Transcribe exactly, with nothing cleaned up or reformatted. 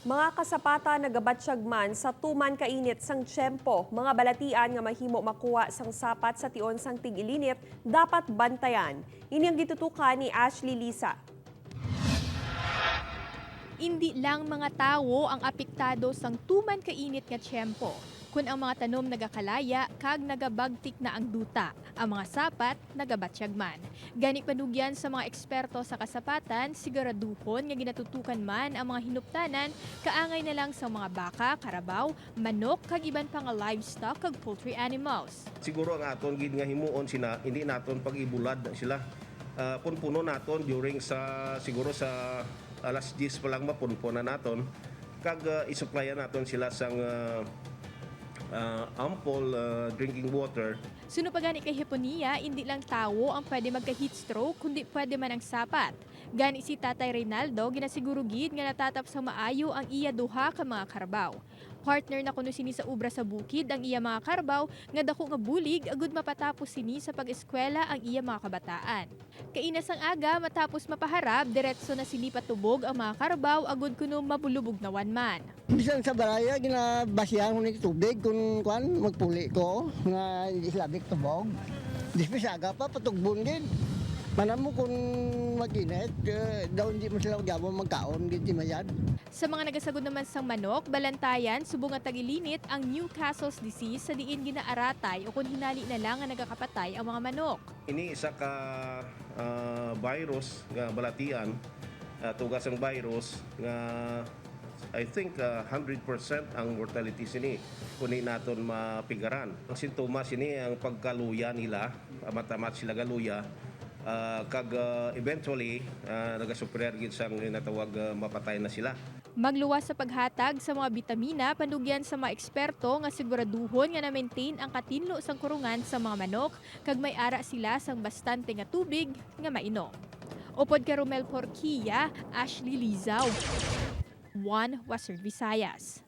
Mga kasapatan nagabatyag man sa tuman ka init sang tiyempo, mga balatian nga mahimo makuha sang sapat sa tion sang tig-ilinit dapat bantayan. Ini ang gitutukan ni Ashley Lisa. Indi lang mga tawo ang apektado sang tuman ka init nga tiyempo, kun ang mga tanom nagakalaya kag nagabagtik na ang duta, ang mga sapat nagabatyag man. Gani, panugyan sa mga eksperto sa kasapatan, siguraduhon nga ginatutukan man ang mga hinuptanan, kaangay na lang sa mga baka, karabaw, manok, kag iban pa nga livestock kag poultry animals. Siguro ang aton gid nga himuon sina, hindi naton pag-ibulad sila. Ah, punpunon naton during sa, siguro sa alas diyes pa lang, mapunpon na naton. Kag, ah, isuplayan naton sila sang, ah, ah, ample, ah, drinking water. Suno pa gani kay Heponia, indi lang tawo ang pwede magka-heat stroke, kundi pwede man ang sapat. Gani si Tatay Reynaldo, ginasiguro gid nga natatap sang maayo ang iya duha ka mga karabaw. Partner na kuno sini sa obra sa bukid ang iya mga karabaw, nga daku nga bulig agud mapatapos sini sa pag-eskwela ang iya mga kabataan. Kaina sang aga, matapos mapaharab, diretso na sini patubog ang mga karabaw agud kuno mabulubugnawan man. Bisan sa balaya, ginabasihan ko ni tubig kun, kuan, magpuli ko, nga hindi sila big tubog. Dispis aga pa, patugbon gid. Manam mo kun mag-init, eh, daw hindi mo sila gyapon magkaon gid, timayad. Sa mga nagasagod naman sang manok, balantayan subong nga tag-ilinit ang Newcastle's disease, sa diin ginaaratay o kun hinali na lang nga nagakapatay ang mga manok. Ini isa ka, ah, virus nga balatian, ah, tugas ang virus nga, I think, ah, hundred percent ang mortality sini kung di naton mapigaran. Ang sintomas sini ang pagkaluya nila, amat-amat sila galuya, ah, kag, ah, eventually, ah, nagasuffer gid sang ginatawag, ah, mapatay na sila. Magluwas sa paghatag sa mga bitamina, panugyan sa mga eksperto nga siguraduhon nga na-maintain ang katinlo sang kurungan sa mga manok kag may ara sila sang bastante nga tubig nga mainom. Upod kay Romel Porquia, Ashley Lizao, One Western Visayas.